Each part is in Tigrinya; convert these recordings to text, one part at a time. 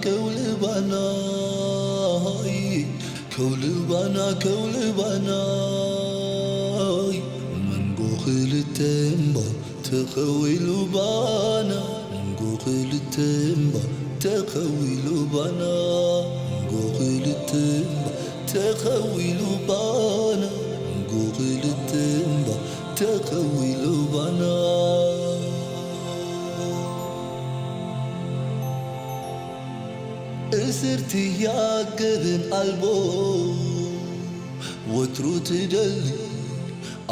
ከውልባናይ ከውልባና ከውልባናይ መንጎ ክልተ እምባ ተኸዊሉ ባና መንጎ ክልተ እምባ ተኸዊሉ ባና መንጎ ክልተ እምባ ተኸዊሉ ባና መንጎ ክልተ እምባ ተኸዊሉ ባና እስርትያ ገበን ኣልቦ ወትሩ ትደሊ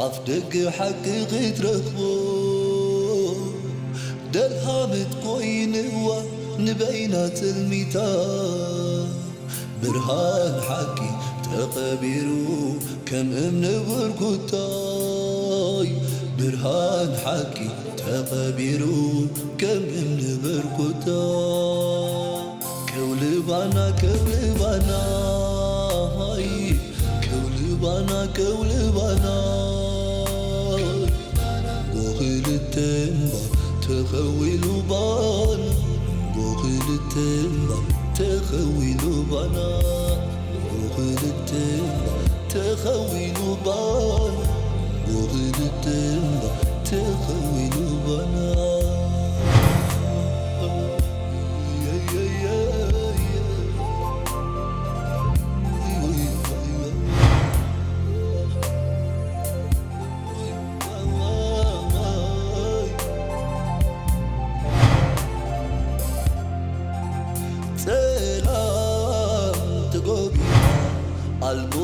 ኣፍ ደገ ሓቂ ክትረኽቦ ደልሃመት ኮይንዋ ንበይና ጽልሚታ ብርሃን ሓቂ ተቐቢሩ ከም እምኒ ብርኩታይ ብርሃን ሓቂ ተቐቢሩ ከም እምኒ ብርኩታ ከውልባና ከውልባና ሃይ ከውልባና ከውልባና ጎኽልተ እምባ ተኸዊሉ ባና ጎኽልተ እምባ ተኸዊሉ ባና ጎኽልተ እምባ ተኸዊሉ ባና ጎኽልተ እምባ ተኸዊሉ ባና ጸላም ተጎቢና ኣልቦ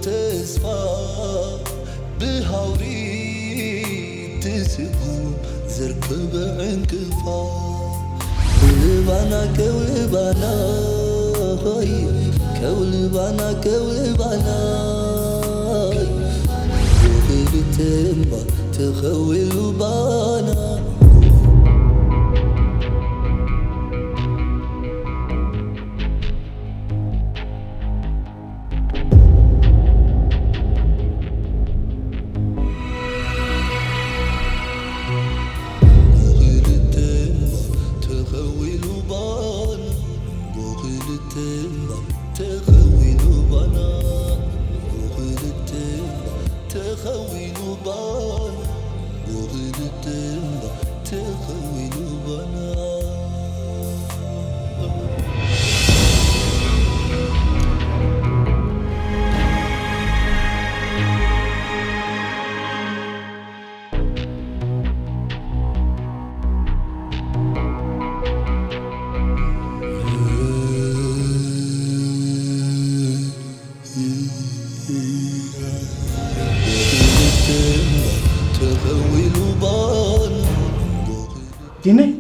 ተስፋ ብሃውሪ ትስጉም ዘርከበ ዕንቅፋ ልባና ከውልባና ሆይ ከውልባና ከውልባና ክልተ እምባ ተኸዊሉ ባና ዲነይ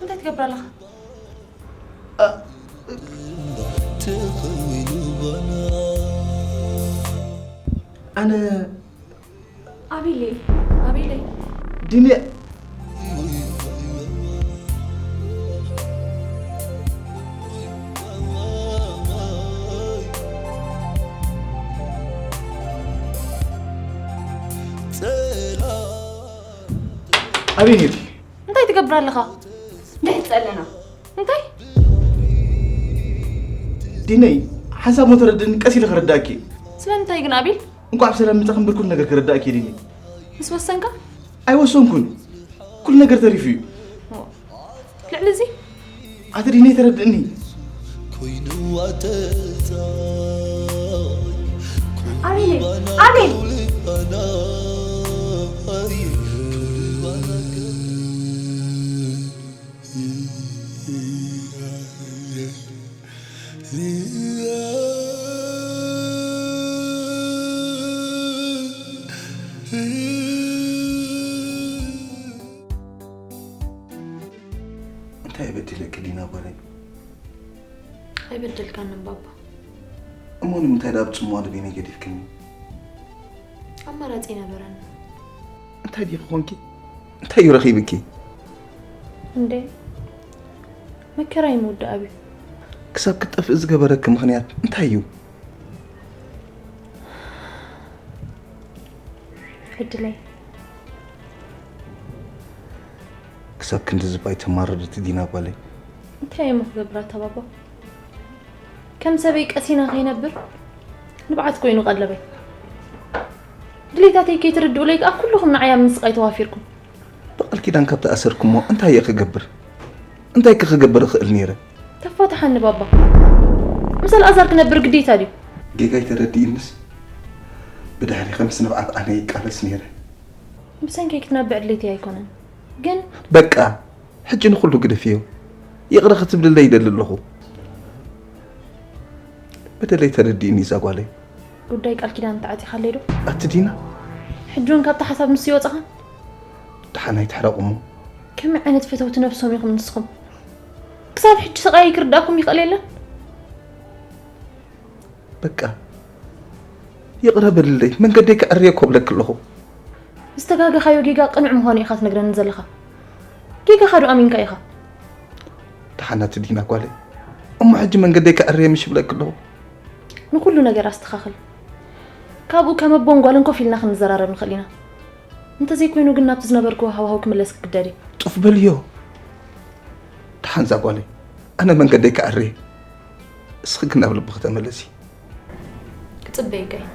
እንታይ ትገብር ኣለኻ? ኣነ ኣቤለይ፣ ኣቤለይ። ዲንየ ኣበይ ነይርኪ? እንታይ ትገብር ኣለኻ? ንሕጸለና። እንታይ? ዲነይ፣ ሓንሳብ ሞ ተረድእኒ፣ ቀስ ኢለ ክርዳእኪ። ስለምንታይ ግን ኣቤል? እንኳዕ ብሰላም መጻኺ እምበር ኩሉ ነገር ክርዳእኪ እየ ዲነይ። ምስ ወሰንካ? ኣይወሰንኩን። ኩሉ ነገር ተሪፉ እዩ። ልዕሊ እዚ ኣቲ ዲነይ ተረድእኒ። ኣቤል ኣቤል እንታይ በዲለኪ ዲና ጓለይ? ኣይበደልካንን ባባ። እሞ ንምንታይ ደኣ ብጽምዋ ንበይነይ ገዲፍክኒ? ኣማራጺ ኣይነበረን። እንታይ ዲኺ ኮንኪ? እንታይ እዩ ረኺብኪ? እንዴ መከራይ ምውዳእ ኣብዩ። ክሳብ ክትጠፍኢ ዝገበረኪ ምኽንያት እንታይ እዩ? ዕድለይ ክሳብ ክንዲ ዝባይ ተማርር እቲ ዲና ጓለይ። እንታይ እየ ክገብር ኣታ ባባ? ከም ሰበይ ቀሲና ከይነብር ንብዓት ኮይኑ ቀለበይ። ድሌታተይ ከይትርድኡለይ ከኣ ኩልኹም ንዓይ ኣብ ምስቓይ ተዋፊርኩም። ብቓል ኪዳን ካብ ተኣሰርኩሞ እንታይ እየ ክገብር? እንታይ ከ ክገብር እኽእል ነይረ? ተፋታሓኒ ባባ። ምስ ኣልኣዛር ክነብር ግዴታ ድዩ? ጌጋይ ተረዲእንስ ብድሕሪኺ ምስ ንብዓት ኣነ ይቃለስ ነይረ። ብሰንከይ ክትነብዕ ድሌተይ ኣይኮነን። ግን በቃ፣ ሕጂ ንኹሉ ግደፍዮ። ይቕረ ክትብልለይ ይደሊ ኣለኹ። በደለይ ተረዲእኒ እዛ ጓለይ። ጉዳይ ቃል ኪዳን ተዓጺኻለይ ዶ? ኣቲ ዲና። ሕጂ እውን ካብቲ ሓሳብ ንሱ ይወጻኻ? ደሓን ኣይትሕረቑ እሞ። ከመይ ዓይነት ፈተውቲ ነብሶም ኢኹም ንስኹም? ክሳብ ሕጂ ስቓየይ ክርዳእኩም ይኽእል የለን? በቃ፣ ይቕረ በልለይ፣ መንገደይ ከዕርየ እኮ እብለኪ ኣለኹ። ዝተጋገኻዮ ጌጋ ቅኑዕ ምዃኑ ኢኻ ትነግረኒ ዘለኻ። ጌጋኻ ዶ ኣሚንካ ኢኻ? ደሓን ኣቲ ዲና ጓለይ፣ እሞ ሕጂ መንገደይ ከዕርየ ምሽ እብለኪ ኣለኹ። ንኹሉ ነገር ኣስተኻኽል። ካብኡ ከም ኣቦን ጓልን ኮፍ ኢልና ክንዘራረብ ንኽእል ኢና። እንተዘይኮይኑ ግን ናብቲ ዝነበርክዎ ሃዋህው ክምለስ ክግደድ እየ። ጡፍ በልዮ። ደሓን እዛ ጓለይ፣ ኣነ መንገደይ ከዕርየ። እስኺ ግን ናብ ልብኺ ተመለሲ። ክጽበየካ እየ።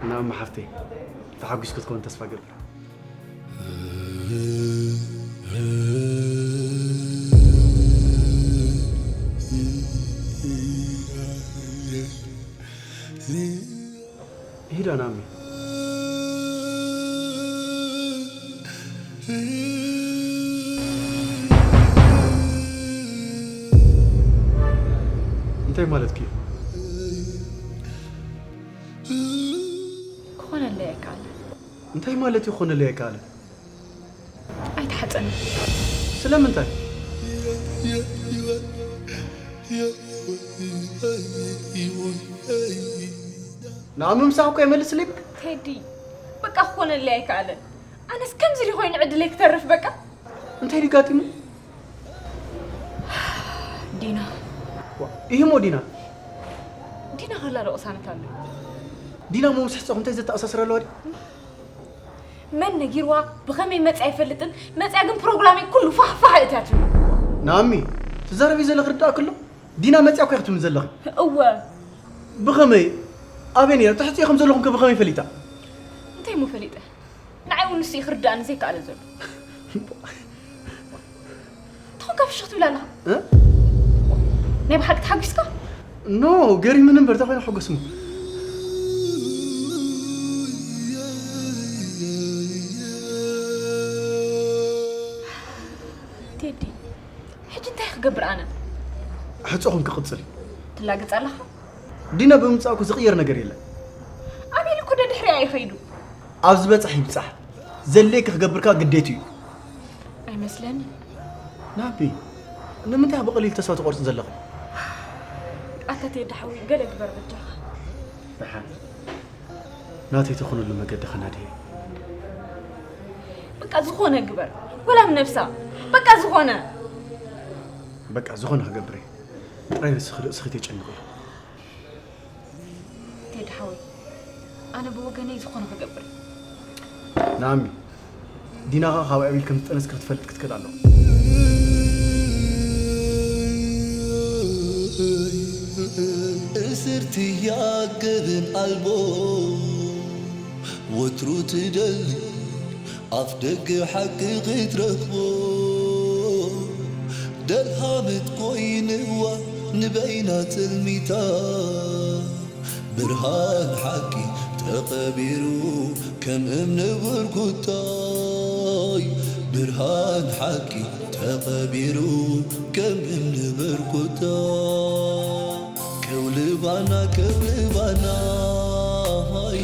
ናም ሓፍተይ፣ ተሓጒስ ክትከውን ተስፋ ገብር። ሂዳ ናሚ። እንታይ ማለትኪ እዩ? ክኾነለይ ኣይከኣለን። እንታይ ማለት እዩ ክኾነለይ ኣይከኣለን? ኣይተሓጸንን። ስለምንታይ? ንኣብ ምምሳሕ እኮ የመልስልኝ። ቴዲ፣ በቃ ክኾነለይ ኣይከኣለን። ኣነስ ከምዚ ድዩ ኮይኑ ዕድለይ ክተርፍ በቃ። እንታይ ድጋጢሙ? ዲና። ዋ፣ ይህሞ ዲና። ዲና ከላ ዶ ቅሳነት ኣሎ? ዲና ሞ ምስ ሕጸኹ እንታይ ዘተኣሳስር ኣለዋ ድዩ? መን ነጊርዋ? ብኸመይ መጽያ ኣይፈልጥን። መጽያ ግን ፕሮግራመይ ኩሉ ፋሕ ፋሕ እትያትሉ። ናሚ፣ ትዛረቢ ዘለኺ ርዳእ ክሎ? ዲና መጽያ እኮ ክትብሊ ዘለኺ። እወ። ብኸመይ? ኣበይ ነይራ? ትሕጽዮ ከም ዘለኹም ከ ብኸመይ ፈሊጣ? እንታይ እሞ ፈሊጠ? ንዓይ እውን ንሱ እዩ ክርዳእኒ ዘይከኣለ ዘሎ። ትኾንካ ፍሽኽ ትብል ኣለኻ? እ? ናይ ብሓቂ ተሓጒስካ? ኖ፣ ገሪሙኒ እምበር፣ እንታይ ኮይኑ ሕጎስ እሞ? ቴዲ፣ ሕጂ እንታይ ክገብር ኣነ? ሕጾኹም ክቕጽል። ትላገጽ ኣለኻ? ዲና ብምምጻእኩ ዝቕየር ነገር የለን። ኣቤል እኮ ደድሕሪኣ እዩ ኸይዱ። ኣብ ዝበጽሕ ይብጻሕ። ዘድልየኪ ክገብር ከኣ ግዴቱ እዩ። ኣይመስለንን። ናቢ፣ ንምንታይ ብቐሊል ተስፋ ትቖርጺ ዘለኺ? ኣታ ቴዲ ሓወይ፣ ገለ ግበር በጃኻ። ደሓን። ናተይ ትኾነሉ መገዲ ከናድየ። በቃ ዝኾነ ግበር። ወላ ንነብሳ። በቃ ዝኾነ። በቃ ዝኾነ ክገብር እየ። ጥራይ ንስኺ ርእስኺ ተጨንቂ። ቴዲ ሓወይ፣ ኣነ ብወገነይ ዝኾነ ክገብር። ናሚ፣ ዲናኻ ካብ ኣቤል ከም ዝጠነስኪ ክትፈልጥ ክትክእል ኣለዋ። እስርትያ ገበን ኣልቦ ወትሩ ትደሊ ኣፍ ደገ ሓቂ ክትረኽቦ ደልሃመት ኮይንዋ ንበይና ትልሚታ ብርሃን ሓቂ ተቐቢሩ ከም እምኒ ብርኩታይ ብርሃን ሓቂ ተቐቢሩ ከም እምኒ ብርኩታይ ከውልባና ከውልባና ሃይ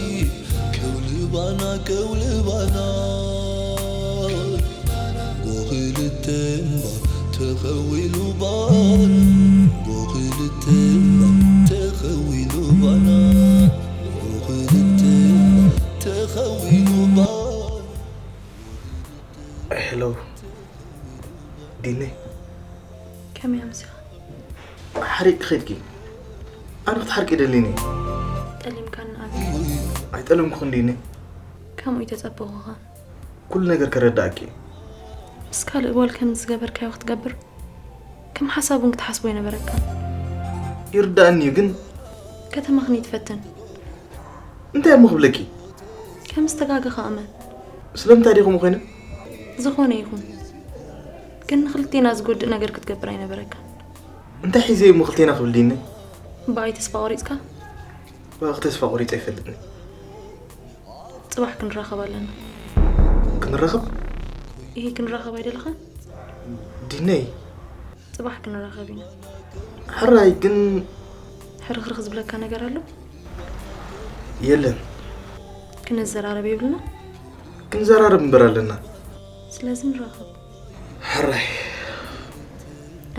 ከውልባና ከውልባና ጎኽልተንባ ተኸዊሉ ባና ጎኽልተንባ ተኸዊሉ ባና ጎኽልተንባ ተኸዊ ሓሪቕ ክኸድኪ ኣነ ክትሓርቂ ደሊኒ። ጠሊምካኒ ኣነ ኣይጠለምኩ እንዲኒ። ከምኡ ይተጸበኹኻ። ኩሉ ነገር ከረዳእኪ። ምስ ካልእ ጓል ከም ዝገበርካዮ ክትገብር ከም ሓሳብ እውን ክትሓስቦ ኣይነበረካን። ይርዳእኒ እዩ ግን ከተማኽኒ ትፈትን። እንታይ እሞ ክብለኪ? ከም ዝተጋገኻ እመን። ስለምንታይ ዲኹም ኮይነ? ዝኾነ ይኹን ግን ንክልቴና ዝጎድእ ነገር ክትገብር ኣይነበረካን። እንታይ ሒዘ እሞ ክልቴና ክብል ዲኒ? ብኣይ ተስፋ ቆሪፅካ? ባክ ተስፋ ቆሪፀ ኣይፈልጥን። ፅባሕ ክንራኸብ ኣለና። ክንራኸብ? ይሄ ክንራኸብ ኣይደለኻን? ዲነይ ፅባሕ ክንራኸብ ኢና። ሕራይ ግን ሕርኽርኽ ዝብለካ ነገር ኣሎ? የለን። ክንዘራረብ የብልና? ክንዘራረብ እምበር ኣለና። ስለዚ ንራኸብ። ሕራይ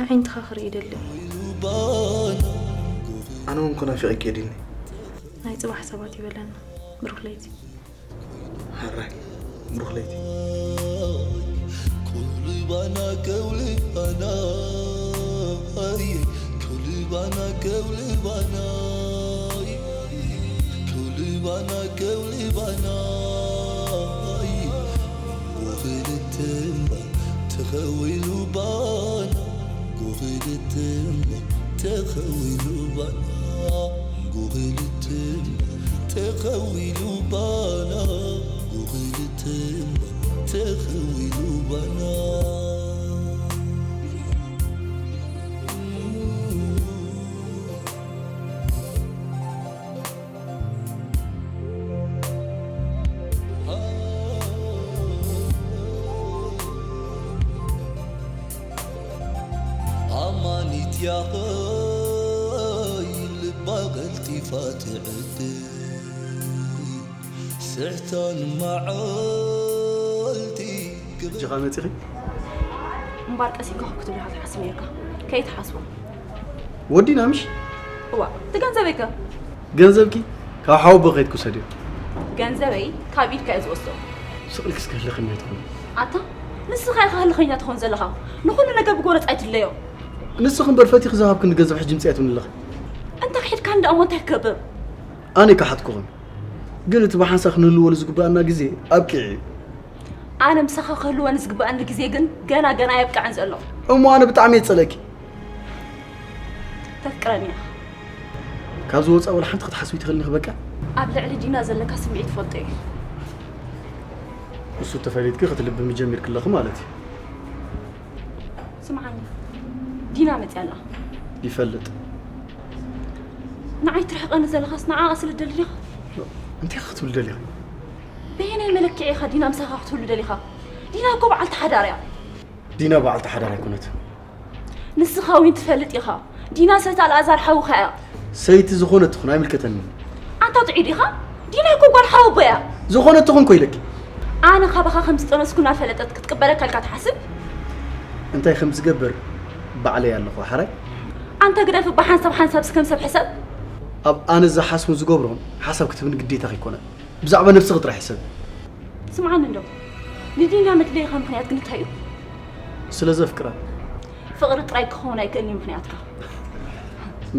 ኣዒንትኻ ክርኢ ይደሊ። ኣነ እውን ኮ ናፊቐኪ እየ ዲኒ። ናይ ፅባሕ ሰባት ይበለና። ብሩክ ለይቲ። ሕራይ ብሩክ ለይቲ። كولبانا كولبانا كولبانا كولبانا كولبانا كولبانا وغلتم تخوي لبانا وغلتم تخوي لبانا وغلتم تخوي لبانا وغلتم تخوي لبانا ኣማኒት ያኸይ ልባ ቀልጢፋ ትዕድል ስሕታን መዓልቲ ሕጂ ኻ መጺኺ? እምባር ቀሲንካ ክትብል ኢኻ ትሓስብ ነርካ። ከይትሓስቦ። ወዲና ምሽ? እዋ፣ እቲ ገንዘበይ ከ? ገንዘብኪ ካብ ሓወቦ ከይድ ክውሰድዮ። ገንዘበይ ካብ ኢድካ እየ ዝወስዶ። ስቕ ኢልኪ እስከ ህልኸኛ ትኾኒ። ኣታ ንስኻ ኢኻ ህልኸኛ ትኾን ዘለኻ። ንኹሉ ነገር ብጎነጽ ኣይትለዮ። ንስኺ እምበር ፈቲኺ ዝሃብክኒ ገንዘብ ሕጂ ምጽኣያ ትብኒ ኣለኺ። እንተ ክሒድካ እንዳ እሞ እንታይ ክገብር? ኣነ ኣይከሓድኩኽን። ግን እቲ ብሓንሳእ ክንህልወሉ ዝግበኣና ግዜ ኣብቂዑ እዩ። ኣነ ምሳኻ ክህልወኒ ዝግበኣኒ ግዜ ግን ገና ገና ኣየብቅዐን ዘሎ። እሞ ኣነ ብጣዕሚ እየ ዝጸልኣኪ። ተፍቅረኒ ኢኻ። ካብዚ ወጻኢ ወላ ሓንቲ ክትሓስቢ ትኽእልኒ በቃ። ኣብ ልዕሊ ዲና ዘለካ ስምዒት እፈልጦ እየ። እሱ ተፈሊጥኪ ክትልብሚ ጀሚርኪ ኣለኺ ማለት እዩ። ስምዓኒ፣ ዲና መጽያ ኣላ። ይፈልጥ። ንዓይ ትርሕቐኒ ዘለኻስ ንዓኣ ስለ ትደሊ ዲኻ? እንታይ ክትብሊ ደሊኺ? በየናይ መለክዒ ኢኻ ዲና ምሳኻ ክትህሉ ደሊኻ? ዲና እኮ በዓልቲ ሓዳር እያ። ዲና በዓልቲ ሓዳር ኣይኮነትን። ንስኻ እውን ትፈልጥ ኢኻ። ዲና ሰይቲ ኣልኣዛር ሓውኻ እያ። ሰይቲ ዝኾነት ትኹን ኣይምልከተንን። ኣንታ ጥዑይ ዲኻ? ዲና እኮ ጓል ሓወቦ እያ። ዝኾነት ትኹን እኮ ኢለኪ። ኣነ ካባኻ ከም ዝጠነስኩ እናፈለጠት ክትቅበለካ ኢልካ ትሓስብ? እንታይ ከም ዝገብር ባዕለይ ኣለኹ ሓራይ። ኣንታ ግደፍ፣ እባ ሓንሳብ ሓንሳብ እስከም ሰብ ሕሰብ። ኣብ ኣነ ዝሓስቡን ዝገብሮን ሓሳብ ክትብኒ ግዴታኺ ኣይኮነን። ብዛዕባ ነብስኺ ጥራሕ ሕሰቢ። ስምዓኒ እንዶ፣ ንዲና መድለይኻ ምኽንያት ግን እንታይ እዩ? ስለ ዘፍቅራ። ፍቕሪ ጥራይ ክኸውን ኣይክእልን እዩ ምኽንያትካ።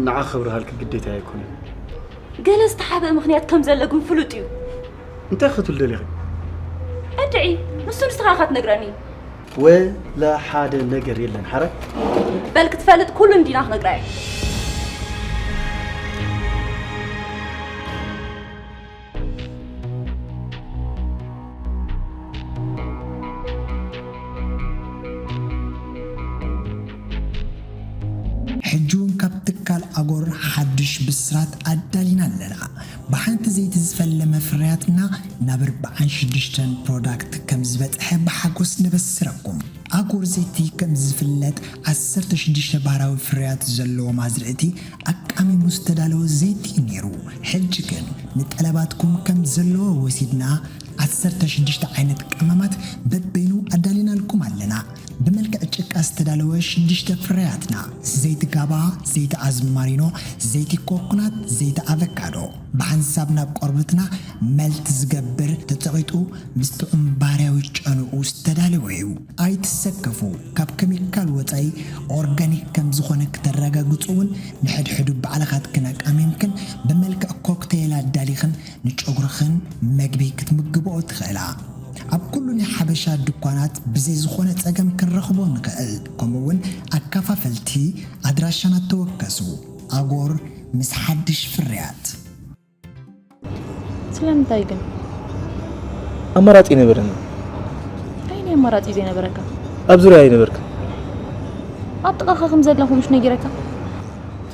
ንዓ ክብርሃልኪ ግዴታ ኣይኮነን። ገለ ዝተሓብአ ምኽንያት ከም ዘሎ ግን ፍሉጥ እዩ። እንታይ ክትብል ደሊኺ? እንድዒ፣ ንሱ ንስኻ ኢኻ ትነግረኒ። ወላ ሓደ ነገር የለን ሓራይ። በል ክትፈልጥ ኩሉ ንዲና ክነግራ እየ። ሕጂ እውን ካብ ትካል ኣጎር ሓድሽ ብስራት ኣዳሊና ኣለና። ብሓንቲ ዘይቲ ዝፈለመ ፍርያትና ናብ ኣርብዓን ሽዱሽተን ፕሮዳክት ከም ዝበጽሐ ብሓጎስ ነበስረኩም። ኣጎር ዘይቲ ከም ዝፍለጥ ዓሰርተ ሽዱሽተ ባህራዊ ፍርያት ዘለዎም ኣዝርእቲ ኣቃሚሙ ዝተዳለወ ዘይቲ እዩ ነይሩ። ሕጂ ግን ንጠለባትኩም ከም ዘለዎ ወሲድና ዓሰርተ ሽዱሽተ ዓይነት ቀመማት በበይኑ ኣዳሊናልኩም ኣለና። ብመልክዕ ጭቃ ዝተዳለወ ሽዱሽተ ፍርያትና፣ ዘይቲ ጋባ፣ ዘይቲ ኣዝማሪኖ፣ ዘይቲ ኮኮናት፣ ዘይቲ ኣቨካዶ፣ ብሓንሳብ ናብ ቆርበትና መልት ዝገብር፣ ተጸቒጡ ምስ ጥዑም ባርያዊ ጨንኡ ዝተዳለወ እዩ። ኣይትሰከፉ፣ ካብ ኬሚካል ወጻኢ ኦርጋኒክ ከም ዝኾነ ክተረጋግጹ እውን፣ ንሕድሕዱ ባዕልኻትክን ኣቃሚምክን ብመልክዕ ኮክቴል ኣዳሊኽን ንጨጉርኽን መግቢ ክትምግብኦ ትኽእላ። ኣብ ኩሉ ናይ ሓበሻ ድኳናት ብዘይ ዝኾነ ጸገም ክንረኽቦ ንኽእል። ከምኡ እውን ኣከፋፈልቲ ኣድራሻና ተወከሱ። ኣጎር ምስ ሓድሽ ፍርያት። ስለምንታይ ግን? ኣማራጺ ነበረኒ። እንታይ ናይ ኣማራጺ ዘይነበረካ? ኣብ ዙርያ ኣይነበርክን። ኣብ ጥቓኻ ከም ዘለኹ ምሽ ነጊረካ?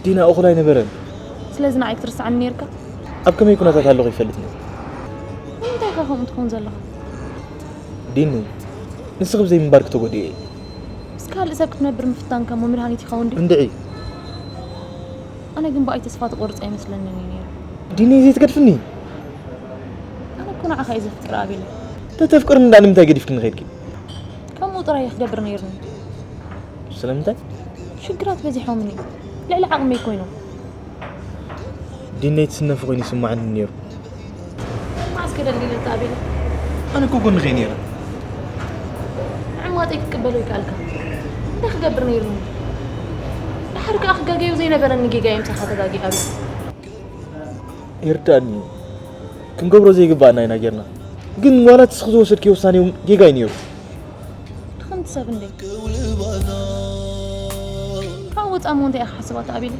ዲና እኹል ኣይነበረን። ስለዚ ንዓይ ክትርስዓኒ ነይርካ? ኣብ ከመይ ኩነታት ኣለኹ ይፈልጥ ነይሩ። ንምንታይ ኢኻ ከምኡ ትኸውን ዘለኻ? ዲኒ፣ ንስኺ ብዘይ ምንባር ክተጎድኤ እየ። ምስ ካልእ ሰብ ክትነብር ምፍታንካ እሞ መድሃኒት ይኸውን ድዩ? እንድዒ። ኣነ ግን ብኣይ ተስፋ ትቆርጽ ኣይመስለንን እዩ ነይሩ። ዲኒ፣ ዘይትገድፍኒ። ኣነ እኮ ንዓኻ እየ ዘፍቅር ኣቤለ። ተተፍቅርኒ እንዳ ንምንታይ ገዲፍክኒ ኸይድኪ? ከምኡ ጥራይ እየ ክገብር ነይርኒ። ስለምንታይ? ሽግራት በዚሖምኒ። ልዕሊ ዓቕመይ ኮይኖም። ዲነይ ትስነፊ ኮይኑ ይስማዓኒ ነይሩ። መዓስ ከደልድለካ ኣቤለ? ኣነ እኮ ጎንኺ ነይረ። ምዕማጠይ ክትቅበሎ ይከኣልካ። እንታይ ክገብር ነይርኒ? ድሓር ከኣ ክጋገዮ ዘይነበረኒ ጌጋ እየ ምሳኻ ተጋጊ ኣቤለ። ይርዳእኒ እዩ። ክንገብሮ ዘይግባኣና ኢና ጌርና። ግን ዋላ እቲ ንስኺ ዝወሰድክዮ ውሳኔ እውን ጌጋ እዩ ነይሩ። ድኽምቲ ሰብ እንደ ካብ ወፃእ እሞ እንታይ ኢኻ ሓስባታ ኣቤለ?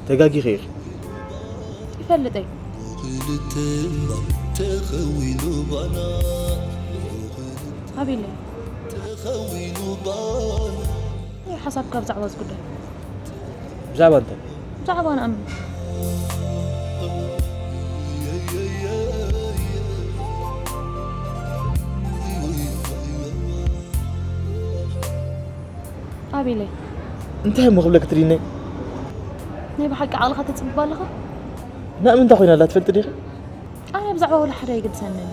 ተጋጊኺ ኢኺ። ይፈልጠይ ኣቤለ። ሓሳብካ ብዛዕባ እዚ ጉዳይ? ብዛዕባ እንታይ? ብዛዕባ ንኣምን። ኣቤለይ። እንታይ እሞ ክብለኪ ትድይነይ? ናይ ብሓቂ ዓቕልኻ ተፅብባ ኣለኻ? ንኣምን እንታይ ኮይና ኣላ ትፈልጢ ዲኺ? ኣነ ብዛዕባ ወላ ሓደ ኣይገድሰንን።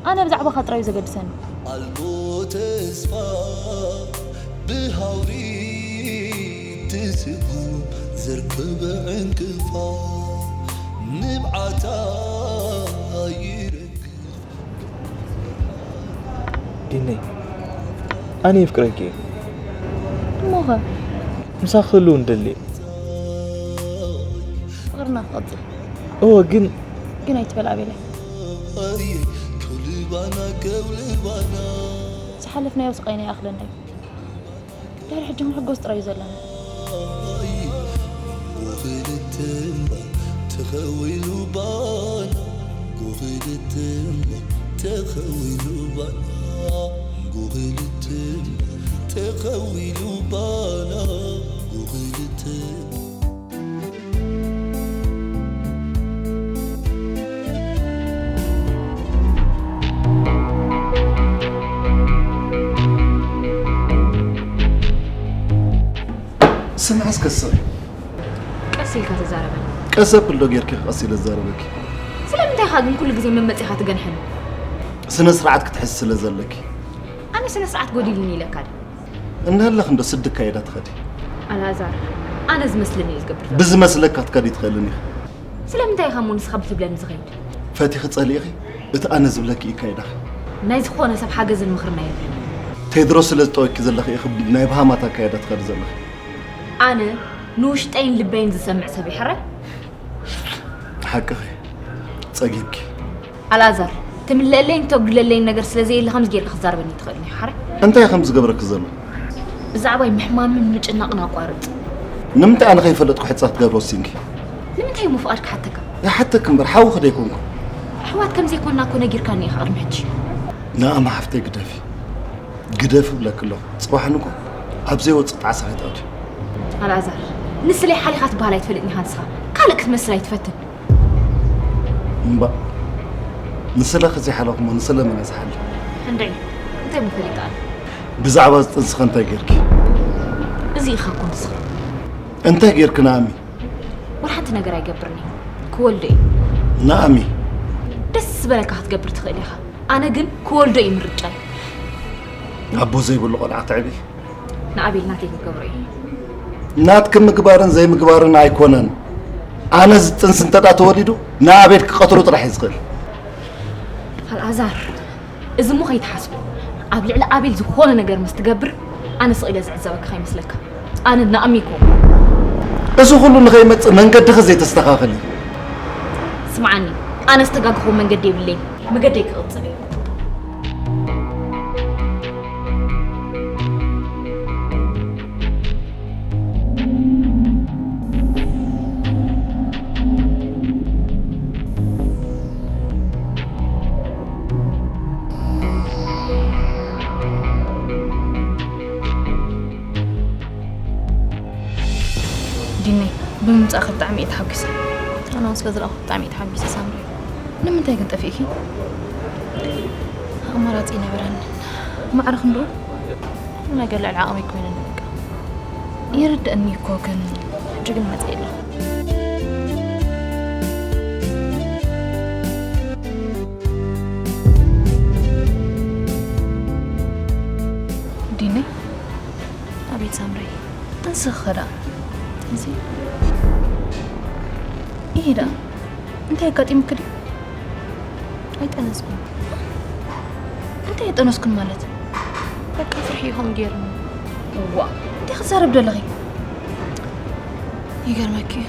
ኣነ ብዛዕባኻ ጥራይ እዩ ዘገድሰኒ። ኣልቦ ተስፋ ብሃውሪ ትስጉ ዘርከበ ዕንቅፋ ንብዓታ ይረግፍ። ዲነይ፣ ኣነ የፍቅረኪ እየ። እሞኸ? ምሳኺ ክህሉ እንደሊ። ፍቕርና ክቐፅል። እወ፣ ግን ግን ኣይትበል ኣቤለይ። ከውልባና ከውልባና ዝሓለፍናዮ ስቓይና ይኣኽለና እዩ። ድሕሪ ሕጂ ክንሕጎስ ጥራይ እዩ ዘለና። ጉኽልትምባ ተኸዊሉ ባና ጉኽልትምባ ተኸዊሉ ባና ጉኽልትምባ ተኸዊሉ ባና ጉኽልትምባ ስምዒ እስከ ስቕ ቀስ ኢልካ ተዛረበኒ። ቀስ ኣብል ዶ ጌርኪ ቀስ ኢለ ዝዛረበኪ? ስለምንታይ ኢኻ ግን ኩሉ ግዜ መመፂኻ ትገንሐኒ? ስነ ስርዓት ክትሕዚ ስለ ዘለኪ። ኣነ ስነ ስርዓት ጎዲልኒ ኢለካ ድየ? እናሃለኽ እንዶ ስዲ ኣካይዳ ትኸዲ። ኣልኣዛር፣ ኣነ ዝመስለኒ እየ ዝገብር ዘለኹ። ብዝመስለካ ክትከዲ ትኽእልን ኢኺ። ስለምንታይ ኢኻ እሞ ንስኻ ብትብለኒ ዝኸይድ? ፈቲኺ ጸሊእኺ እቲ ኣነ ዝብለኪ ይካይዳኺ። ናይ ዝኾነ ሰብ ሓገዝን ምኽርን ኣየድልየኒ። ቴድሮስ ስለ ዝጠወኪ ዘለኺ ኢኺ ናይ ብሃማት ኣካይዳ ትኸዲ ዘለኺ። ኣነ ንውሽጠይን ልበይን ዝሰምዕ ሰብ እየ ሕራይ። ሓቅኺ ጸጊብኪ። ኣልኣዛር፣ ትምለኣለይን ተጉድለለይን ነገር ስለ ዘየለ ከምዚ ጌርካ ክትዛረበኒ ኣይትኽእልን ኢኻ ሕራይ። እንታይ ከም ዝገብረኪ ዘሎ? ብዛዕባይ ምሕማምን ምጭናቕን ኣቋርጽ። ንምንታይ ኣነ ከይፈለጥኩ ሕጻ ክትገብሮ ወሲንኪ? ንምንታይ እሞ ፍቓድ ክሓተካ? ይሓተኪ እምበር ሓውኺ ደይኮንኩ። ኣሕዋት ከም ዘይኮንና እኮ ነጊርካኒ ኢኻ ቅድሚ ሕጂ። ንኣማ ሓፍተይ ግደፊ። ግደፊ እብለኪ ኣለኹ። ጽባሕ ንግሆ ኣብ ዘይወጽእ ጣዕሳ ከይትኣትዊ። ኣልኣዛር፣ ንስለይ ሓሊኻ ትበሃል ኣይትፈልጥን ኢኻ ንስኻ። ካልእ ክትመስል ኣይትፈትን። እምባእ ንስለ ከዘይሓለኹ እሞ ንስለ መን እየ ዝሓሊ? እንድዒ፣ እንታይ እሞ ፈሊጠ ኣነ? ብዛዕባ እዚ ጥንስኸ እንታይ ጌርኪ? እዚ ኢኻ እኮ ንስኻ። እንታይ ጌርኪ ንኣሚ? ወላ ሓንቲ ነገር ኣይገብርን እየ። ክወልዶ እየ። ንኣሚ? ደስ ዝበለካ ክትገብር ትኽእል ኢኻ። ኣነ ግን ክወልዶ እዩ ምርጫይ። ኣቦ ዘይብሉ ቆልዓ ተዕቢ። ንኣቤል ናተይ ክገብሮ እዩ። ናትኪ ምግባርን ዘይምግባርን ኣይኮነን። ኣነ ዝጥንስ እንተ ደኣ ተወሊዱ ንኣቤል ክቐትሎ ጥራሕ እዩ ዝኽእል። ኣልኣዛር፣ እዚ እሞ ከይትሓስቦ። ኣብ ልዕሊ ኣቤል ዝኾነ ነገር ምስ ትገብር ኣነ ስቕ ኢለ ዝዕዘበካ ከይመስለካ። ኣነ ናእሚ እኮ። እዚ ኩሉ ንኸይመጽእ መንገድኺ ዘይተስተኻኽሊ። ስምዓኒ፣ ኣነ ዝተጋግኹ መንገዲ የብለይ። መገደይ ክቕጽል እዩ። ዲነይ፣ ብምምጻእኺ ብጣዕሚ እየ ተሓጒሰ። ኣነ እውን ስለ ዝረኣኹ ብጣዕሚ እየ ተሓጒሰ ሳምሪ። ንምንታይ ግን ጠፊእኪ? ኣማራጺ ይነበረን። ማዕረ ክንድኡ ኩሉ ነገር ልዕሊ ዓቕመይ ኮይኑኒ በቃ። ይርደኣኒ እኮ ግን ሕጂ ግን መጺኤ ኣለኹ። ዲነይ፣ ኣቤት ሳምሪ፣ እንስኺ ኸ ደኣ? እዚ ኢሂ ደኣ፣ እንታይ ኣጋጢሙኪ ድዩ? ኣይጠነስኩን። እንታይ ኣይጠነስኩን ማለት? በቃ ፍርሒ ኢኹም ገይሩኒ። እዋ፣ እንታይ ክትዛረቢ ደለኺ? ይገርመኪ እዩ።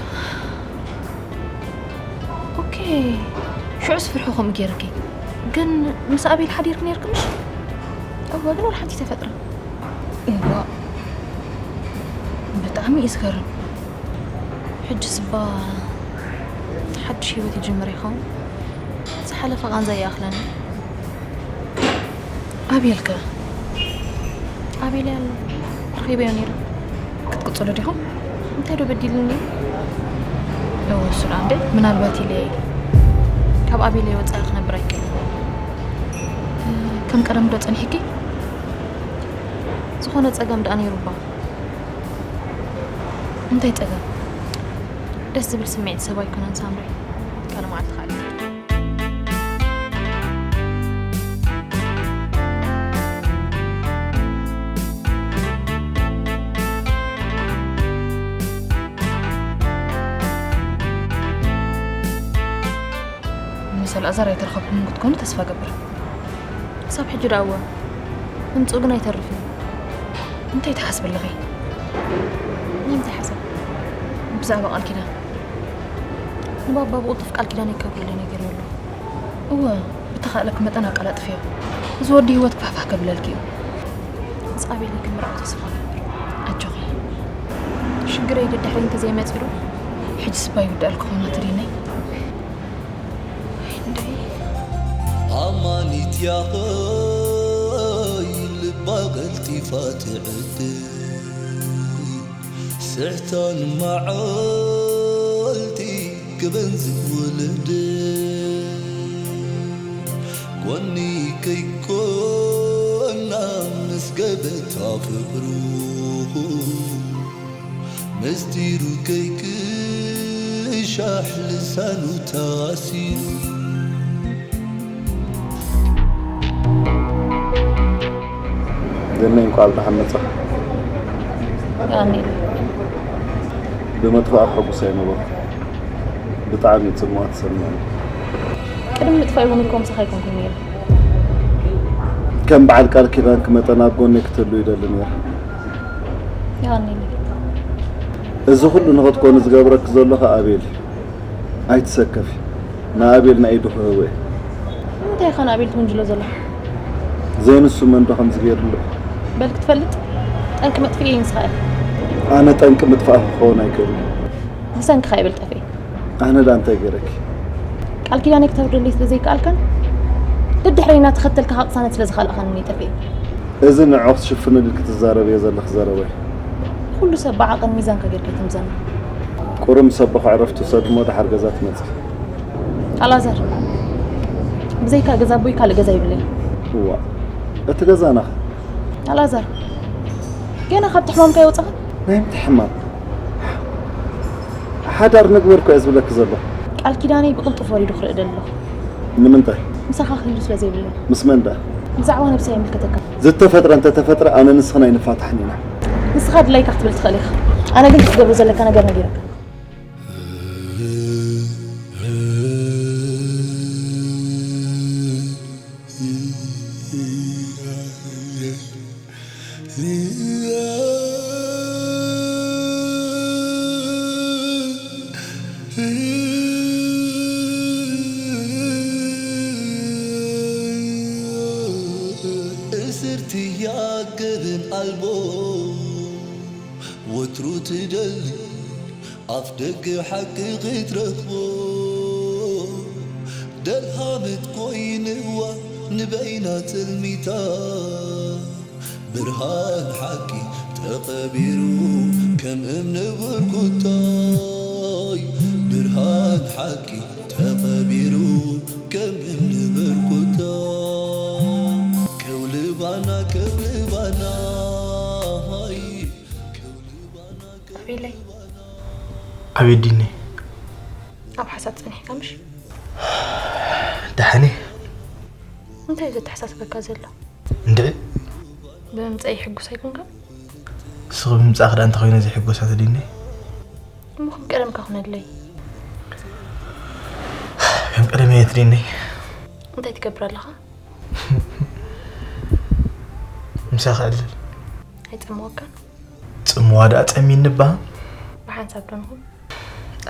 ኦኬ፣ ሽዑስ ፍርሒ ከምኡ ገይርኪ። ግን ምስ ኣቤል ሓዲርኪ ነይርኪ ምሽ? እወ፣ ግን ወላ ሓንቲ ተፈጥረ። እዋ፣ ብጣዕሚ እዩ ዝገርም። ሕጂ ስባ ሓድሽ ህይወት ይጅምር ይኸውን። ዝሓለፈ ቃንዛ ይኣኽለኒ። ኣቤል ከ? ኣቤል ኣሎ። ረኺበዮ ነይረ። ክትቅጽሉ ዲኹም? እንታይ ዶ በዲልኒ? እወ፣ እሱ ደኣ እንዴ? ምናልባት ኢለ እየ። ካብ ኣቤለይ ወጻኢ ክነብር ኣይክእልን። እ፣ ከም ቀደም ዶ ጸኒሕኪ? ዝኾነ ጸገም ደኣ ነይሩ እባ። እንታይ ጸገም? ደስ ዝብል ስምዒት ሰብ ኣይኮነን ሳምሪ። ካልእ መዓልቲ ካልእ። ምስ ኣልኣዛር ኣይተረኸብኩምን ክትኮኑ ተስፋ እገብር። ክሳብ ሕጂ ደኣ እወ፣ ምምጽኡ ግን ኣይተርፍን። እንታይ ትሓስቢ ኣለኺ? ንምንታይ ሓሳብ? ብዛዕባ ቃል ኪዳን። ንባባ ብቕልጡፍ ቃል ኪዳን ይከብረለይ ነገር የሎ። እወ፣ ብተኻእለኪ መጠን ኣቀላጥፍዮ። እዚ ወዲ ህይወት ክፋሕፋሕ ከብለልኪ እዩ። ምስ ኣቤል ግን ምርዓው ተስፋ እገብር። ኣጆኺ። ሽግረይ ደድሕሪ እንተዘይመጺኡ ዶ? ሕጂ ስባ ይውዳእልኪ ኾና ትሪነይ። ኣማኒት ያኸይ ልባ ቀልጢፋ ትዕድል ስሕታን መዓልቲ ክበን ዝውልድ ጎኒ ከይኮና ምስ ገበታ ፍቕሩ ምስጢሩ ከይቅሻሕ ልሳኑ ታሲሩ። ደመይ እንኳዕ ብደሓን መጻ። ኣሜን። ብመጥፋእካ ሕጉስ ኣይነበርኩ። ብጣዕሚ ጽምዋ ተሰሚዑ። ቅድሚ ምጥፋእ እውን እኮ ምሳኻ ኣይኮንኩን ነይረ። ከም በዓል ቃል ኪዳንኪ መጠን ኣብ ጎነይ ክትህሉ ይደሊ ነይረ። የቐንየለይ። እዚ ኩሉ ንኽትኮኒ ዝገብረኪ ዘሎ ኸኣ ኣቤል እዩ። ኣይትሰከፊ። ንኣቤል ናይ ኢዱ ክህቦ እየ። ንምንታይ ኢኻ ንኣቤል ትውንጅሎ ዘለኻ? ዘይንሱ መን ዶ ከምዚ ገይሩሉ? በል ክትፈልጥ ጠንቂ መጥፍኢ እዩ ንስኻ ኢኻ። ኣነ ጠንቂ ምጥፋእ ክኸውን ኣይክእልን። ብሰንክኻ ኣቤል ጠፍኤ። ኣነ ዳ እንታይ ገይረኪ? ቃል ኪዳነይ ክተውርደለይ ስለ ዘይከኣልካን ደድሕረይ እናተኸተልካ ካብ ቅሳነት ስለ ዝኸላእኻን እየ ጠፍኤ። እዚ ንዕኡ ክትሽፍንሉ ክትዛረብዮ ዘለኺ ዘረባ እዩ። ኩሉ ሰብ ብዓቐን ሚዛንካ ጌርካ ኣይትምዘኖ። ቁሩብ ምስ ኣቦኺ ዕረፍቲ ውሰዲ እሞ ደሓር ገዛ ትመጺ። ኣልኣዛር፣ ብዘይካ ገዛ ኣቦይ ካልእ ገዛ የብለይን። እዋ፣ እቲ ገዛና ኸ? ኣልኣዛር፣ ገና ካብቲ ሕማምካ ኣይወጻኻን? ናይ ምንታይ ሕማም? ሓዳር ንግበር እኮ እየ ዝብለኪ ዘለኹ። ቃል ኪዳነይ ብቕልጡፍ ወሪዱ ክርኢ ደለኹ። ንምንታይ? ምሳኻ ክህሉ ስለ ዘይብለይ። ምስ መን ደኣ? ብዛዕባ ነብሰይ ኣይምልከተካ። ዝተፈጥረ እንተተፈጥረ ኣነ ንስኽን ኣይንፋታሕን ኢና። ንስኻ ድላይካ ክትብል ትኽእል ኢኻ። ኣነ ግን ክትገብሮ ዘለካ ነገር ነጊረካ። እስርትያ ገበን ኣልቦ ወትሩ ትደሊ ኣፍ ደገ ሓቂ ክትረኽቦ ደልሃመት ኮይንዋ ንበይና ትልሚታ ብርሃን ሓቂ ተቐቢሩ ከም እምኒ ብርኩታይ ብርሃን ሓቂ ተቐቢሩ ከም እምኒ ብርኩታይ ከውልባና ከውልባና ሃይ ከውልባና ኣቤለይ። ኣቤት ዲነይ። ኣብ ሓሳብ ጸኒሕካ ምሽ? ደሓን እየ። እንታይ እዩ ዘተሓሳስበካ ዘሎ? እንድዒ። ብምምጸይ ሕጉስ ኣይኮንካ? ንስኺ ብምምጻእኺ ደኣ እንተኾይነ ዘይሕጎሳት ዲነይ? እሞ ከም ቀደምካ ኩነለይ። ከም ቀደመይ እየ ትዲነይ? እንታይ ትገብር ኣለኻ? ምሳኺ ዕልል። ኣይጸምወካን? ጽምዋ ደኣ ጸሚኒ እባ። ብሓንሳብ ዶ ንኹን?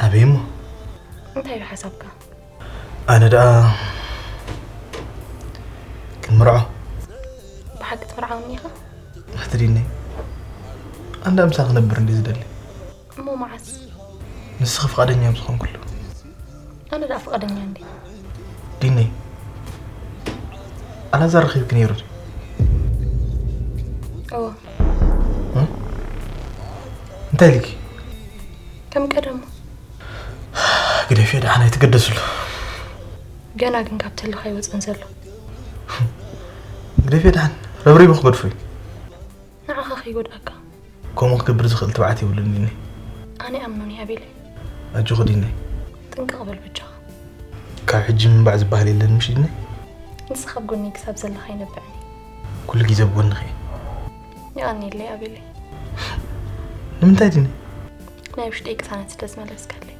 ኣበይ እሞ? እንታይ እዩ ሓሳብካ? ኣነ ደኣ ክምርዖ። ብሓቂ ትምርዓውኒ ኢኻ? ኣትሪኒ። ኣንዳ ምሳኺ ክነብር እንድየ ዝደሊ። እሞ መዓስ? ንስኺ ፍቓደኛ ኣብ ዝኾንኩሉ። ኣነ ደኣ ፍቓደኛ እንድየ። ዲነይ፣ ኣላዛር ረኺብኪ ነይሩ ድዩ? እወ። እ? እንታይ ኢልኪ? ከም ቀደሙ። ግደፍዮ ደሓን ኣይትገደስሉ። ገና ግን ካብ ትህልኽ ኣይወጸን ዘሎ። ግደፍዮ ደሓን፣ ረብሪቡ ክገድፎ እዩ። ንዓኻ ከይጎድኣካ። ከምኡ ክገብር ዝኽእል ትብዓት የብሉን ዲነይ። ኣነ ይኣምኖን እየ ኣቤለይ። ኣጆኺ ዲነይ። ጥንቅቕ በል በጃኻ። ካብ ሕጂ ምንባዕ ዝበሃል የለን ምሽ ዲነይ? ንስኻ ኣብ ጎነይ ክሳብ ዘለኻ ኣይነብዕን እየ። ኩሉ ግዜ ኣብ ጎንኺ እየ። የቐንየለይ ኣቤለይ። ንምንታይ ዲነይ? ናይ ውሽጠይ ቅሳነት ስለ ዝመለስካለይ።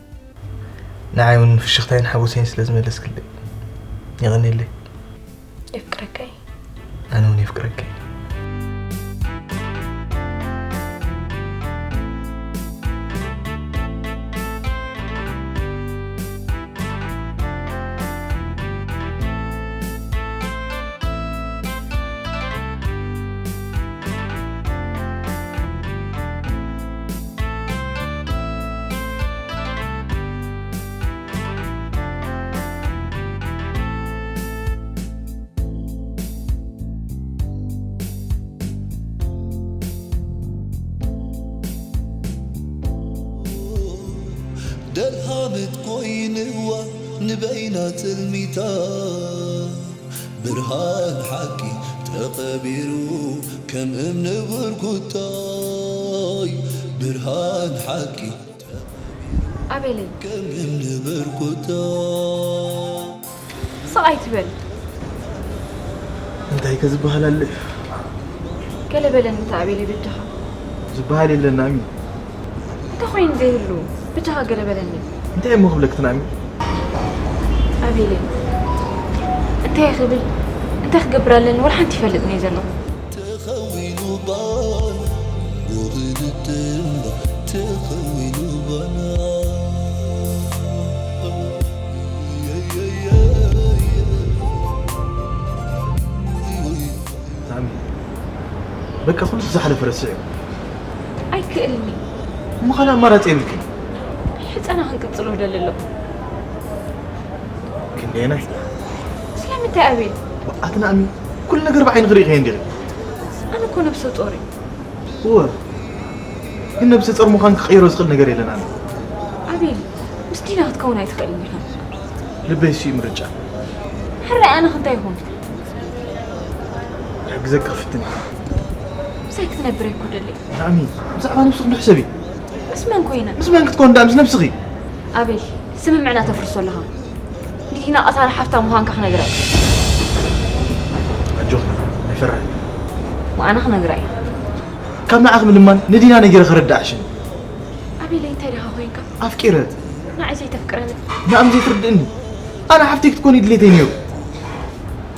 ንዓይ እውን ፍሽኽታይን ሓጎሰይን ስለ ዝመለስክለይ። የቐንየለይ። የፍቅረካ እየ። ኣነ እውን የፍቅረካ እየ። ደልሃመት ኮይንዋ ንበይና ትልሚታ ብርሃን ሓቂ ተቐቢሩ ከም እምኒ ብርኩታይ ብርሃን ሓቂ ኣቤለይ። ከም እምኒ ብርኩታይ ስቕ ኣይትበል። እንታይ ከ ዝበሃል ኣሎ እዩ? ገለ በለኒ እንተ ኣቤለይ በጃኻ። ዝበሃል የለን ናሚ። እንታይ ኮይኑ ዘይህሉ? በጃኻ ገለ በለኒ። እንታይ እሞ ክብለክቲ ናሚ? ኣቤለይ፣ እንታይ ክብል? እንታይ ክገብር ኣለኒ? ወላ ሓንቲ ይፈልጥን እየ ዘለኹ። ተኸዊሉ ባና፣ ብኽልተ እምባ ተኸዊሉ ባና። ናሚ፣ በቃ ኩሉ ዝሓለፈ ረስዕዮ። ኣይክእልኒ። እሞ ካልእ ኣማራጺ የብልክን። ሕጸና ክንቅጽሎ ደሊ ኣለኹ። ክንደየናይ? ስለምንታይ ኣቤል? ኣቲ ናሚ፣ ኩሉ ነገር ብዓይንኺ ርኢኽዮ እንዲኺ። ኣነ እኮ ነብሰ ጾር እየ። እወ፣ ግን ነብሰ ጾር ምዃን ክቕይሮ ዝኽእል ነገር የለን ኣነ። ኣቤል፣ ምስ ዲና ክትከውን ኣይትኽእልን ኢኻ። ልበይ እሱ እዩ ምርጫ። ሕራይ ኣነ ክንታይ ይኹን? ክሕግዘኪ ክፍትን እየ። ምሳይ ክትነብር እየ እኮ ደሊ። ናሚ፣ ብዛዕባ ነብስኺ እንዶ ሕሰቢ። ምስ መን ኮይነ? ምስ መን ክትኮን ደኣ? ምስ ነብስኺ። ኣቤል፣ ስምምዕና ተፍርሶ ኣለኻ። ንዲና ቀታሊ ሓፍታ ምዃንካ ክነግራ እየ። ኣነ ጆኺ፣ ኣይፈርሕን። ወኣና ክነግራ እዩ። ካብ ንዓኺ ምልማን ንዲና ነጊረ ከረድኣ ዕሽን። ኣቤለይ እንታይ ደኻ ኮይንካ? ኣፍቂረ። ንዓይ ዘይተፍቅረኒ። ንኣም ዘይትርድእኒ። ኣነ ሓፍተይ ክትኮኒ ድሌተይ ነይሩ።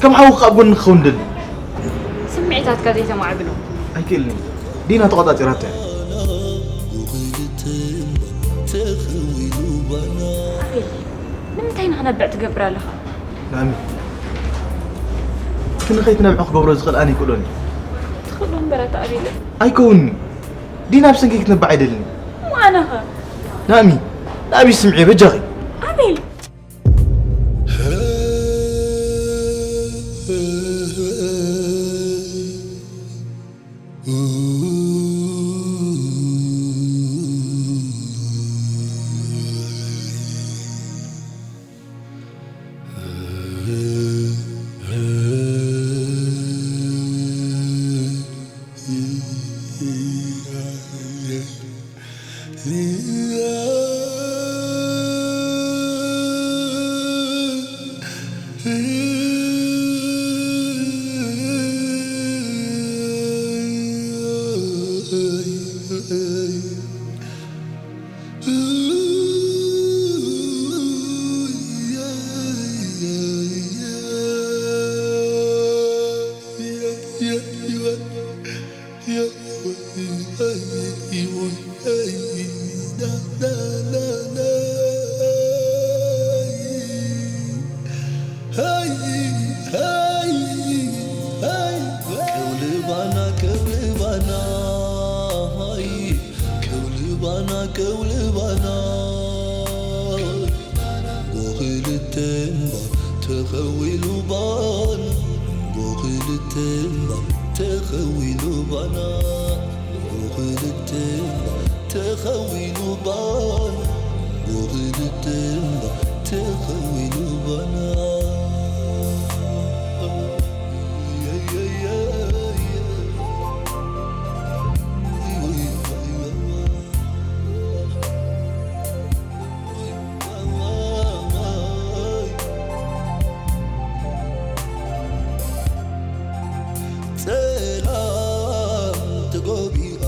ከም ሓውኺ ኣብ ጎኒ ክኸውን ደሊ። ስምዒታትካ ዘይተማዕብሎ። ኣይክእልን። ዲና ተቆጻጺራቶ እያ። ኣቤል፣ ንምንታይ ንኽነብዕ ትገብር ኣለኻ? ናሚ፣ እቲ ንኸይትነብዕ ክገብሮ ዝኽእል ኣነ ይክእሎን እዩ። ትኽእሎ እምበር ኣታ ኣቤል። ኣይከውንን። ዲና ብሰንኪ ክትነብዕ ኣይደልን። እሞ ኣነኸ? ናሚ፣ ናቢ ስምዒ በጃኺ። ኣቤል። ከውልባና ከውልባና ከውልባና ከውልባና ጎኽልተ እምባ ተኸዊሉ ባና ጎኽልተ እምባ ተኸዊሉ ባና ጎኽልተ እምባ ተኸዊሉ ባና ጎኽልተ እምባ ተኸዊሉ ባና ጸላም ተጎቢኣ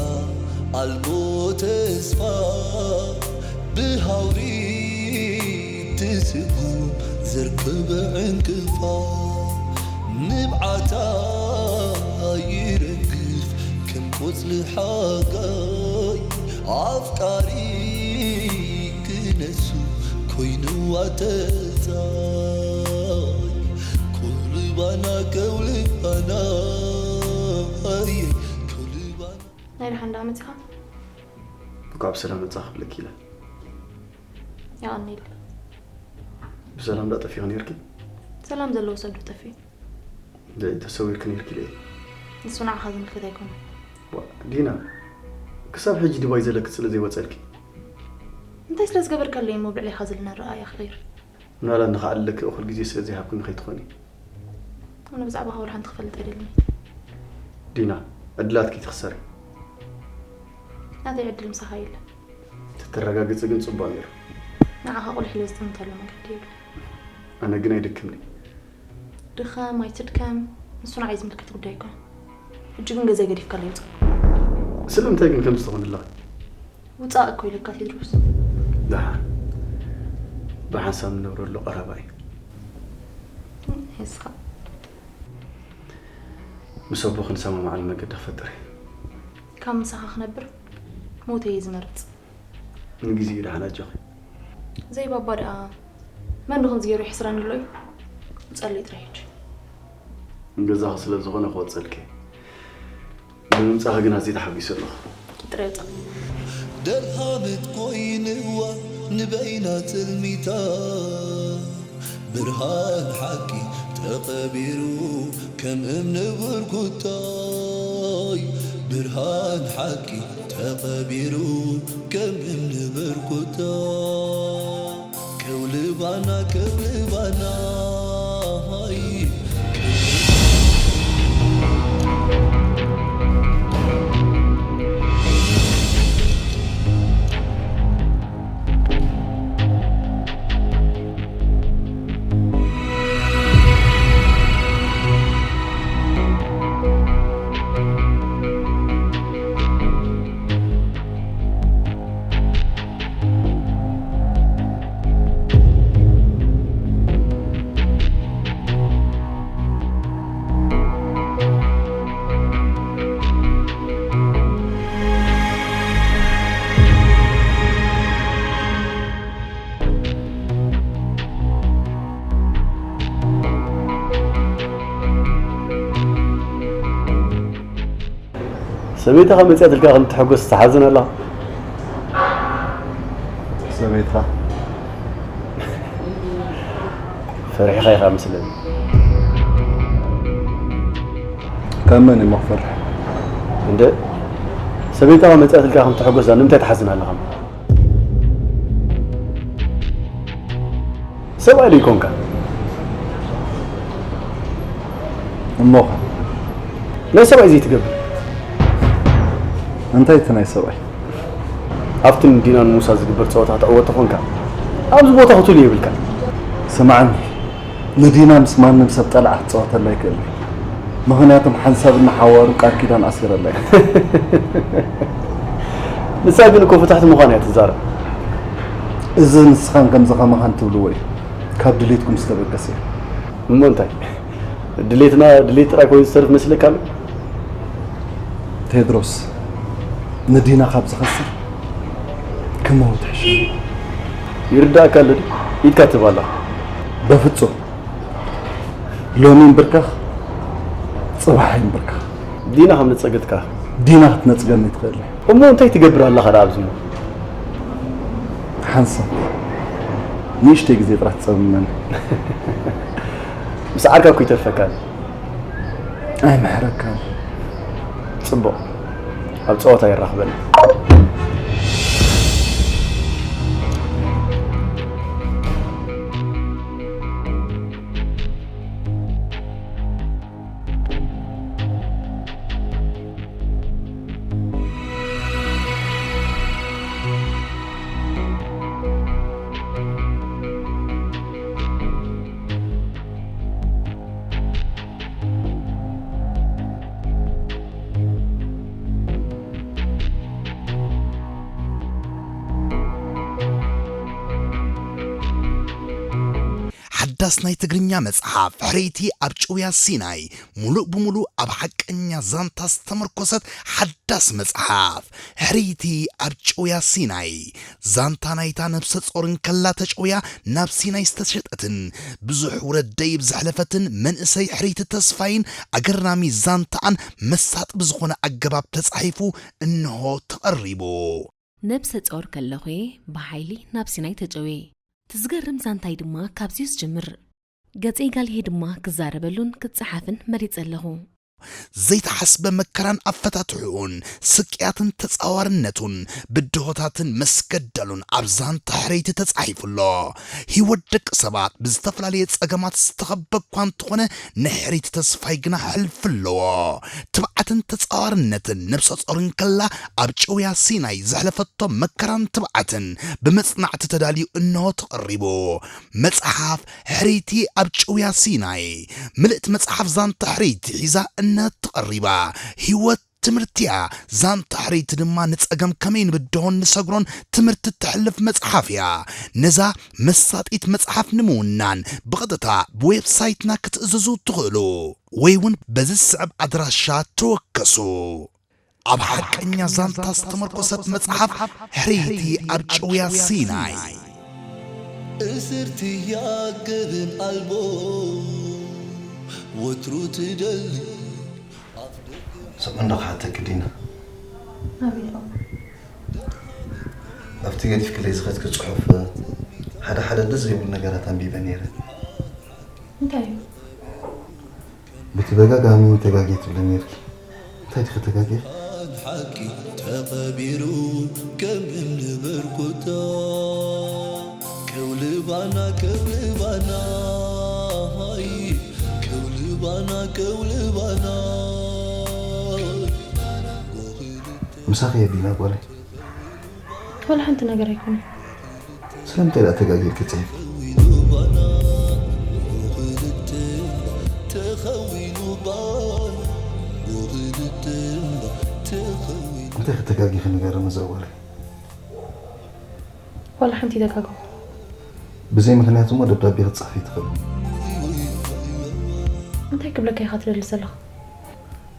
ኣልቦ ተስፋ ብሃውሪ ትስጉም ዘርከበ ዕንቅፋ ንብዓታ ይረግፍ ከም ቆጽሊ ሓጋይ ኣፍቃሪ ክነሱ ኮይንዋ ተጻይ ከውልባና ከውልባና ኣየ ከውልባና ናይ ደሓን ደኣ መጺኻ? እንኳዕ ብሰላም መጻ ክብለኪ ኢለ። የቐንየለይ። ብሰላም ዳ ጠፊኺ ነይርኪ? ሰላም ዘለዎ ሰብ ዶ ጠፊኡ? ተሰዊርኪ ነይርኪ ኢለ እየ። ንሱ ንዓኻ ዝምልከት ኣይኮነን። ዋ፣ ዲና፣ ክሳብ ሕጂ ድባይ ዘለኪ ስለ ዘይወጸልኪ። እንታይ ስለ ዝገበርካለይ እሞ ብልዕሌኻ ዘለና ረኣያ ክቐይር? ምናልባት ንኽኣልለኪ እኹል ግዜ ስለ ዘይሃብክኒ ከይትኾኒ። ኣነ ብዛዕባኻ ወላ ሓንቲ ክፈልጥ ኣይደልን። ዲና፣ ዕድላት ከይትኽሰሪ። ናተይ ዕድል ምሳኻ የለን። ተተረጋግጺ ግን ጽቡቕ ነይሩ። ንዓኻ ቁልሕ ኢለ ዝጥምተሉ መንገዲ የብለይን። ኣነ ግን ኣይድክምኒ። ድኸም ኣይትድከም ንሱ ንዓይ ዝምልከት ጉዳይ ኣይኮነን። ሕጂ ግን ገዛይ ገዲፍካለይ ውጻእ። ስለምንታይ ግን ከምዚ ትኾኒ ኣለኺ? ውጻእ እኮ ኢለካ ቴድሮስ። ደሓን ብሓንሳብ ንነብረሉ ቀረባ እዩ። ንስኻ ምስ ኣቦ ክንሰማማዓሉ መገዲ ክፈጥር እየ። ካብ ምሳኻ ክነብር ሞት እየ ዝመርጽ። ንግዜኡ ደሓን ኣጆኺ። ዘይ ባባ ደኣ መን ዶ ከምዚ ገይሩ ይሕስረኒ ኣሎ እዩ? ውጸለይ ጥራይ ሕጂ። ንገዛኺ ስለ ዝኾነ ክወጸልኪ እየ። ብምምጻኺ ግን ኣዝየ ተሓጒሰ ኣለኹ። ጥረ ውጻእ። ደልሃመት ኮይንዋ ንበይና ጽልሚታ ብርሃን ሓቂ ተቐቢሩ ከም እምኒ ብርኩታይ ብርሃን ሓቂ ተቐቢሩ ከም እምኒ ብርኩታይ ከውልባና ከውልባና ሰበይትኻ መጺኣትልካ ከም ትሕጎስ ትሓዝን ኣለኻ? ሰበይትኻ? ፈሪሕኻ ኢኻ መስለኒ። ካብ መን እሞ ክፈርሕ? እንደ ሰበይትኻ መጺኣትልካ ከም ትሕጎስ ንምንታይ ትሓዝን ኣለኻ? ሰብኣይ ዶ ይኮንካ? እሞኸ? ናይ ሰብኣይ ዘይትገብር። እንታይ እቲ ናይ ሰብኣይ? ኣብቲ ንዲናን ሙሳ ዝግበር ጸወታ ክትዕወት ተኾንካ፣ ኣብዚ ቦታ ክትህሉ የብልካ። ስምዓኒ፣ ንዲና ምስ ማንም ሰብ ጠልዓ ክትጻወተላ ኣይክእልን። ምኽንያቱም ሓንሳብ እናሓዋሩ ቃል ኪዳን ኣሲረላ እያ። ንሳ ግን እኮ ፍትሕቲ ምዃን እያ ትዛረብ። እዚ ንስኻን ከምዚ ከማኻን ትብልዎ እዩ። ካብ ድሌትኩም ዝተበገሰ እዩ። እሞ እንታይ? ድሌትና ድሌት ጥራይ ኮይኑ ዝተርፍ መስለካ ኣሎ? ቴድሮስ፣ ንዲና ካብ ዝኸስር ክመውት ይሕሸኒ። ይርዳእካ ኣሎ ድዩ? ኢድካ ትህብ ኣለኻ። በፍጹም። ሎሚ ይንብርከኽ፣ ጽባሕ ይንብርከኽ። ዲና ከም ነጸገትካ። ዲና ክትነጽገኒ ትኽእል እያ። እሞ እንታይ ትገብር ኣለኻ ደኣ ኣብዚ? ሓንሳብ ንእሽተይ ግዜ ጥራሕ ትጸምመኒ። ምስ ዓርካ እኮ ይተርፈካ። ኣይምሕረካን። ጽቡቕ። ኣብ ጸወታ የራኽበና። ሓዳስ ናይ ትግርኛ መጽሓፍ ሕርይቲ ኣብ ጭውያ ሲናይ፣ ሙሉእ ብሙሉእ ኣብ ሓቀኛ ዛንታ ዝተመርኮሰት ሓዳስ መጽሓፍ። ሕርይቲ ኣብ ጭውያ ሲናይ፣ ዛንታ ናይታ ነብሰ ጾር እንከላ ተጨውያ ናብ ሲናይ ዝተሸጠትን ብዙሕ ውረድ ደይብ ዘሕለፈትን መንእሰይ ሕርይቲ ተስፋይን ኣገራሚ ዛንታኣን መሳጢ ብዝኾነ ኣገባብ ተጻሒፉ እንሆ ተቐሪቡ። ነብሰ ጾር ከለኹ'የ ብሓይሊ ናብ ሲናይ ተጨውየ። እቲ ዝገርም ዛንታይ ድማ ካብዚ'ዩ ዝጅምር። ገጸይ ጋልሄ ድማ ክዛረበሉን ክጸሓፍን መሪጸ ኣለኹ። ዘይተሓስበ መከራን ኣፈታትሕኡን፣ ስቅያትን ተጻዋርነቱን፣ ብድሆታትን መስገደሉን ኣብ ዛንታ ሕርይቲ ተጻሒፉ ኣሎ። ህይወት ደቂ ሰባት ብዝተፈላለየ ጸገማት ዝተኸበ እኳ እንተኾነ፣ ናይ ሕርይቲ ተስፋይ ግና ሕልፊ ኣለዎ። ትብዓትን ተጻዋርነትን ነብሰ ጾር እንከላ ኣብ ጭውያ ሲናይ ዘሕለፈቶ መከራን ትብዓትን ብመጽናዕቲ ተዳልዩ እንሆ ተቐሪቡ። መጽሓፍ ሕርይቲ ኣብ ጭውያ ሲናይ፣ ምልእቲ መጽሓፍ ዛንታ ሕርይቲ ሒዛ እንሆ ተቐሪባ። ህይወት ትምህርቲ እያ። ዛንታ ሕርይቲ ድማ ንጸገም ከመይ ንብድሆን ንሰግሮን ትምህርቲ እተሕልፍ መጽሓፍ እያ። ነዛ መሳጢት መጽሓፍ ንምውናን ብቐጥታ ብዌብሳይትና ክትእዝዙ ትኽእሉ ወይ እውን በዚ ዝስዕብ ኣድራሻ ተወከሱ። ኣብ ሓቀኛ ዛንታ ዝተመርኮሰት መጽሓፍ ሕርይቲ ኣብ ጭውያ ሲናይ። እስርትያ ገበን ኣልቦ ወትሩ ትደሊ። ስቕ እንዶ ክሓተኪ ዲና። ኣቤት ኣቦ። ኣብቲ ገዲፍክለይ ዝኸድኪ ጽሑፍ ሓደ ሓደ ደስ ዘይብሉ ነገራት ኣንቢበ ነይረ። እንታይ እዩ? ብተደጋጋሚ ተጋግየ ትብሊ ነይርኪ። እንታይ ድኺ ተጋግየ? ሓቂ ተቐቢሩ ከም እምኒ በርኩታ። ከውልባና፣ ከውልባና፣ ሃይ፣ ከውልባና፣ ከውልባና። ምሳኺ የቢና ጓለይ። ዋላ ሓንቲ ነገር ኣይኮነን። ስለምንታይ ደኣ ተጋጊርኪ ጽሒፍኪ? እንታይ ከተጋጊኺ ንገርኒ እዛ ጓለይ? ዋላ ሓንቲ ኣይተጋገኹ። ብዘይ ምኽንያት እሞ ደብዳቤ ክትጽሕፊ ትኽእሊ። እንታይ ክብለካ ኢኻ ትደሊ ዘለኻ?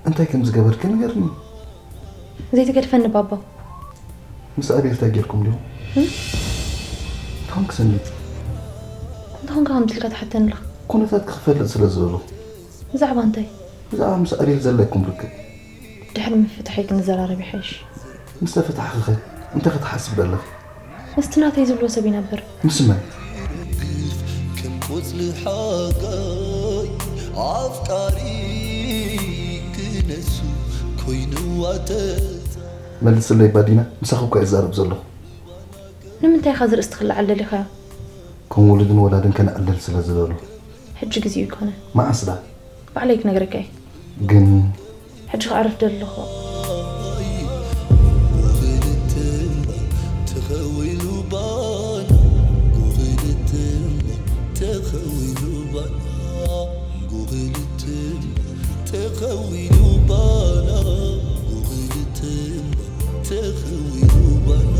እንታይ ከም ዝገበርኪ ንገርኒ። ዘይትገድፈኒ ባባ። ምስ ኣቤል እንታይ ጌርኩም ዲኹም? እም? እንታይ ኮንኪ ሰኒት? እንታይ ኮንካ ከምዚ ኢልካ ትሓተኒ ኣለኻ? ኩነታት ክፈልጥ ስለ ዝደለኹ። ብዛዕባ እንታይ? ብዛዕባ ምስ ኣቤል ዘለኩም ርክብ። ድሕሪ ምፍትሐይ ክንዘራረብ ይሓይሽ። ምስ ተፈታሕኺኸ እንታይ ክትሓስብ ደለኺ? ምስቲ ናተይ ዝብሎ ሰብ ይነብር። ምስ መን? ከም ቆጽሊ ሓጋይ ኣፍቃሪ ክነሱ ኮይንዋ ተዛ መልስለይ ባዲና፣ ምሳኺ እኳ እዛረብ ዘለኹ። ንምንታይ ኢኻ ዝርእስቲ ክልዓል ደሊኻዮ? ከም ውሉድን ወላድን ከነዕልል ስለ ዝደለኹ። ሕጂ ግዜኡ ይኮነ። መዓስ ዳ? ባዕለይ ክነግረካ እየ። ግን ሕጂ ክዓርፍ ደለኹ። ጉኽልትምባ ተኸዊሉ ባና ጉኽልትምባ ተኸዊሉ ባና ጉኽልትምባ ተኸዊሉ ባና ጉኽልትምባ ተኸዊሉ ባና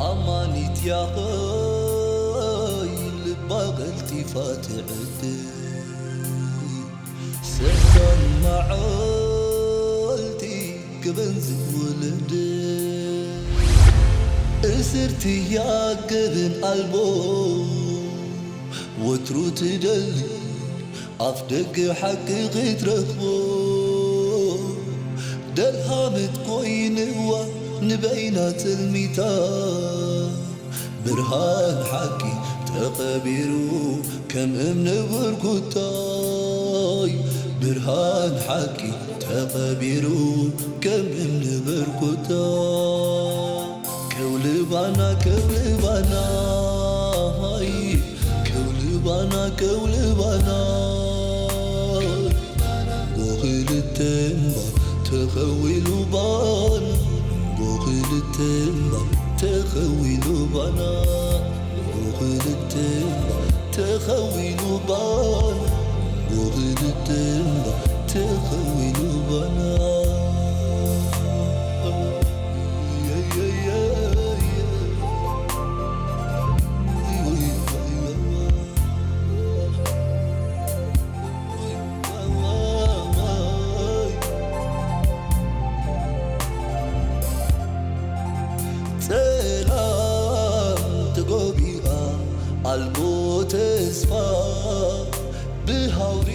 ኣማኒት ያኸይ ልባ ቀልጢፋ ትዕድል ሰታን መዓልቲ ክበን ዝወለደ እስርቲ ያገብን ኣልቦ ወትሩ ትደሊ ኣፍ ደገ ሓቂ ክትረኽቦ ደልሃመት ኮይንዋ ንበይና ትልሚታ ብርሃን ሓቂ ተቐቢሩ ከም እምኒ ብርኩታይ ብርሃን ሓቂ ተቐቢሩ ከም እምኒ ብርኩታይ ከውልባና ከውልባና ሃይ ከውልባና ከውልባና ጎኽልተምባ ተኸዊሉ ባና ጎኽልተምባ ተኸዊሉ ባና ጎኽልተምባ ተኸዊሉ ባና ጎኽልተምባ ተኸዊሉ ባና ጸላም ተጎቢኣ ኣልቦ ተስፋ ብሃውሪ